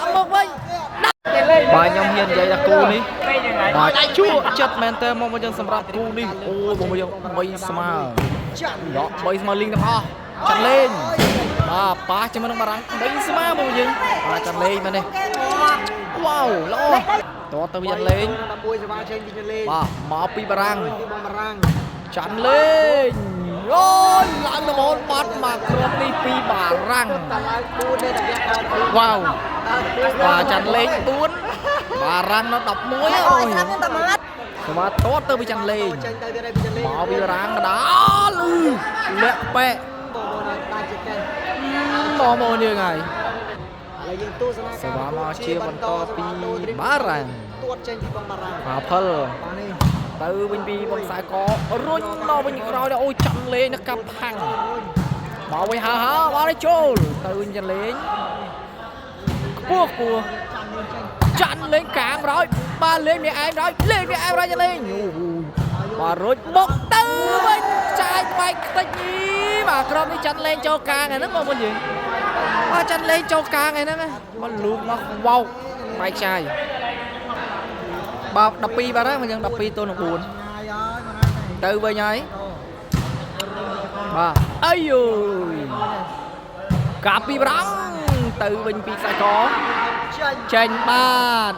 ដាក់មកវិញបាទខ្ញុំហ៊ាននិយាយថាគូនេះបាទជក់ចិត្តមែនតើមកមកយើងសម្រាប់គូនេះអូបងមកយើង3ស្មើដក3ស្មើលីងទាំងអស់ចាន់លេងបាទប៉ះជាមួយនឹងបារាំង3ស្មើមកយើងបាទចាន់លេងមែនទេវ៉ាវល្អតទៅវិញលេង 11សេវាចេញពីលេង បាទមកពីបារាំង ពីបងបារាំង ចាន់លេងអូយឡើងទៅមកបាត់មកគ្រាប់នេះពីបារាំង តែឡើង4ទេតែវគ្គដល់ វ៉ាវបាទចាន់លេង4បារាំងនៅ11អូយ ស្រាប់តែមក ស្មាតតទៅពីចាន់លេង ចេញទៅទៀតឯពីលេង មកពីបារាំងកដាលអឺលាក់ប៉ែ បងប្អូនដាច់ជាកែ បងប្អូនយើងហើយ ឥឡូវយើងទស្សនា សេវាមកជាបន្តពីបារាំង ទាត់ចេញពីបងបារាំង អាផល បាទនេះ ទៅវិញពីបងខ្សែករុញមកវិញក្រោយដល់អូយចាន់លេងនៅកាប់ផាំងមកវិញហើហើបាទឲ្យចូលទៅវិញចាន់លេងខ្ពស់ខ្ពស់ ចាន់លេងចេញចាន់លេងកាងរយបាទលេងម្នាក់ឯងរយលេងម្នាក់ឯងរយចាន់លេងអូយបាទរុញបុកទៅវិញចាយបែកខ្ទេចនេះបាទក្រុមនេះចាន់លេងចូលកាងហ្នឹងបងប្អូនយើងបាទចាន់លេងចូលកាងហ្នឹងមកលូកមកវោកបែកចាយបាទ12បាទហើយមកយើង12ទល់នឹង4 ងាយហើយមកណា ទៅវិញហើយបាទអាយយកាពីប្រាំងទៅវិញពីខ្សែក ចេញ ចេញបាទ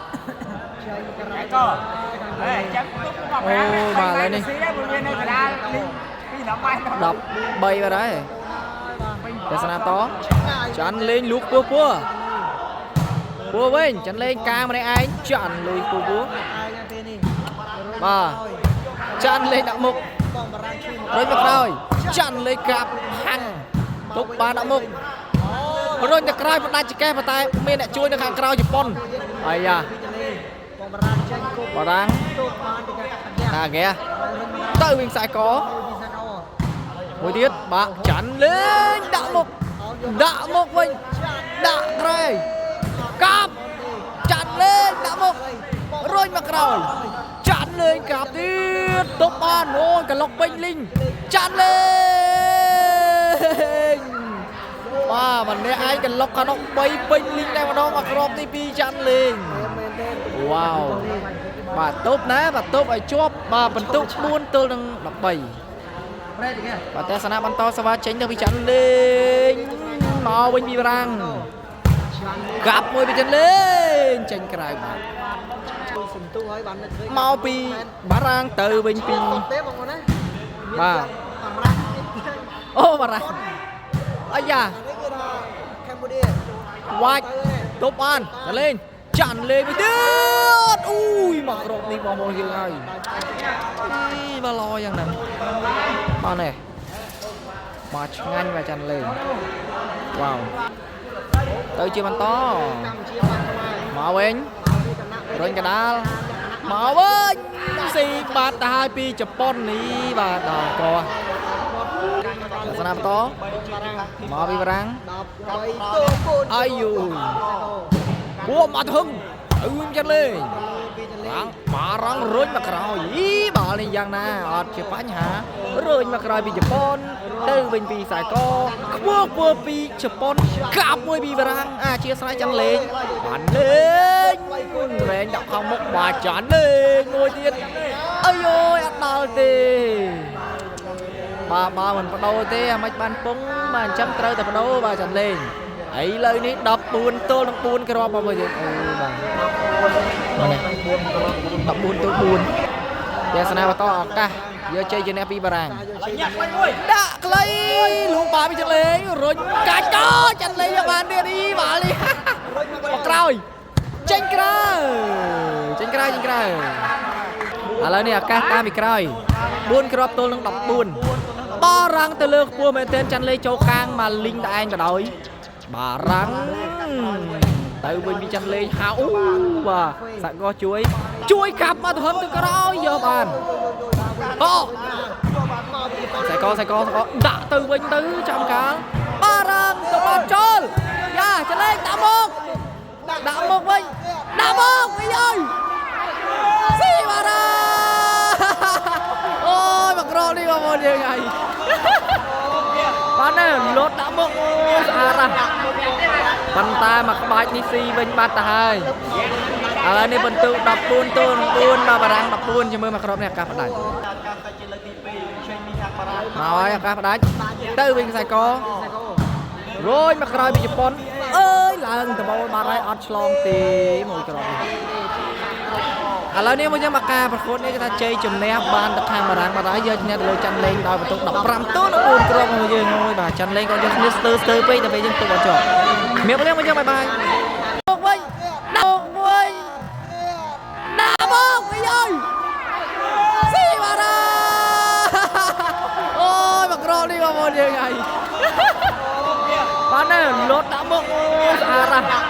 ចេញក្រៅ កហេចាំទុកមក អូបាទឥឡូវនេះ ស៊ីដែរព្រោះវានៅកណ្ដាលលីងពីដល់បាយដល់ 13បាទហើយទស្សនាតចាន់លេងលូកពោះពោះពោះវិញចាន់លេងកាម្នាក់ឯងចាន់លេងពោះពោះ ឯងណាពេលនេះ បាទចាន់លេងដាក់មុខ បងបារាំងជួយ រុញមកក្រោយចាន់លេងកាប់ហាំងទុកបានដាក់មុខរុញទៅក្រោយផ្ដាច់ចកេះប៉ុន្តែមានអ្នកជួយនៅខាងក្រោយជប៉ុនអាយ៉ា បងបារាំងចេញគប់ បារាំង ទុកបានពីការ តាហ្គេទៅវិញខ្សែក ពីសាកោ មួយទៀតបាក់ចាន់លេងដាក់មុខដាក់មុខវិញដាក់ក្រែកាប់ចាន់លេងដាក់មុខរុញមកក្រោយចាន់លេងកាប់ទៀតទប់បានអូយកន្លុកពេញលីងចាន់លេងបាទម្នាក់ឯងកន្លុកខាងនោះ3ពេញលីងតែម្ដងមកគ្រាប់ទី2ចាន់លេង មែនទេ វ៉ាវបាទទប់ណាបាទទប់ឲ្យជាប់បាទបន្ទុក4ទល់នឹង13 ប្រេតគេ បាទទស្សនៈបន្តសវ៉ាចេញទៅពីចាន់លេងមកវិញពីបារាំងកាប់មួយពីចាន់លេងចេញក្រៅបាទ សន្ទុះហើយបាននឹកឃើញ មកពីបារាំងទៅវិញពី ទេបងប្អូនណា បាទ បារាំង អូបារាំងអាយ៉ា នេះគឺថាកម្ពុជា វាច់ទប់បានចាន់លេងចាន់លេងមួយទៀតអូយមកក្រុមនេះបងប្អូនយើងហើយអីបាទល្អយ៉ាងហ្នឹងបាទនេះមកឆ្ងាញ់បាទចាន់លេងវ៉ាវទៅជាបន្ត កម្ពុជាបានខ្មែរ មកវិញ ពីគណៈ រុញកដាលមកវិញស៊ីបាត់ទៅហើយពីជប៉ុននេះបាទដល់កទស្សនាបន្តមកពីបារាំង 13ទល់4 អាយូពួកមកទៅហឹងទៅវិញចឹងលេង ពីចលេ បារាំងបារាំងរុញមកក្រោយអីបាល់នេះយ៉ាងណាអត់ជាបញ្ហារុញមកក្រោយពីជប៉ុនទៅវិញពីខ្សែកខ្ពស់ខ្ពស់ពីជប៉ុនកាប់មួយពីបារាំងអាជាស្រ័យចឹងលេងបានលេងរែងដាក់ខាងមុខបាទចាន់លេងមួយទៀតអាយយអត់ដល់ទេបាទបើមិនបដូរទេអាមិនបានពងបាទអញ្ចឹងត្រូវតែបដូរបាទចាន់លេងឥឡូវនេះ14ទល់នឹង4គ្រាប់បងប្អូនយើងអូបាទ បាទ14ទល់4ទស្សនាបន្តឱកាសយកជ័យជំនះពីបារាំងដាក់ខ្លីលូបាពីចលេងរុញកាច់កចាន់លេងយកបានទៀតអីបាល់នេះមកក្រោយចេញក្រៅចេញក្រៅចេញក្រៅឥឡូវនេះឱកាសតាមពីក្រោយ4គ្រាប់ទល់នឹង14បារាំងទៅលើខ្ពស់មែនទែនចាន់លេងចូលកាងមកលីងតែឯងក៏ដោយបារាំងទៅវិញពីចាន់លេងហៅអូបាទសាក់កោជួយជួយកាប់មកទៅហឹមទៅក្រោយយកបានអូ សៃកសៃកសៃកដាក់ទៅវិញទៅចាំកាលបារាំងទៅបានចូលយ៉ាចលេងដាក់មកដាក់មកវិញដាក់មកវិញអើយស៊ីបារាំងអូយមកក្រនេះបងប្អូនយើងហើយ បានណាលោតដាក់មុខអូស្អាតណាស់ប៉ុន្តែមកក្បាច់នេះស៊ីវិញបាត់ទៅហើយឥឡូវនេះបន្ទុក14ទល់នឹង4បាទបារាំង14ជាមួយមកគ្រាប់នេះឱកាសផ្ដាច់មកហើយឱកាសផ្ដាច់ទៅវិញខ្សែករួយមកក្រោយពីជប៉ុនអើយឡើងដបូលបាត់ហើយអត់ឆ្លងទេមួយគ្រាប់នេះឥឡូវនេះមកយើងមកការប្រកួតនេះគេថាជ័យជំនះបានទៅខាងបារាំងបាត់ហើយយកឈ្នះទៅលើច័ន្ទលេងដោយបន្ទុក15ទល់នឹង4គ្រាប់មកយើងអូយបាទច័ន្ទលេងក៏យកគ្នាស្ទើស្ទើពេកតែពេលយើងទុកអត់ជាប់មានពលមកយើងបាយបាយមកវិញដាក់វិញដាក់មកវិញអើយស៊ីបារាអូយមកក្រនេះបងប្អូនយើងហើយបានណាលោតដាក់មកអូស្អាតណាស់។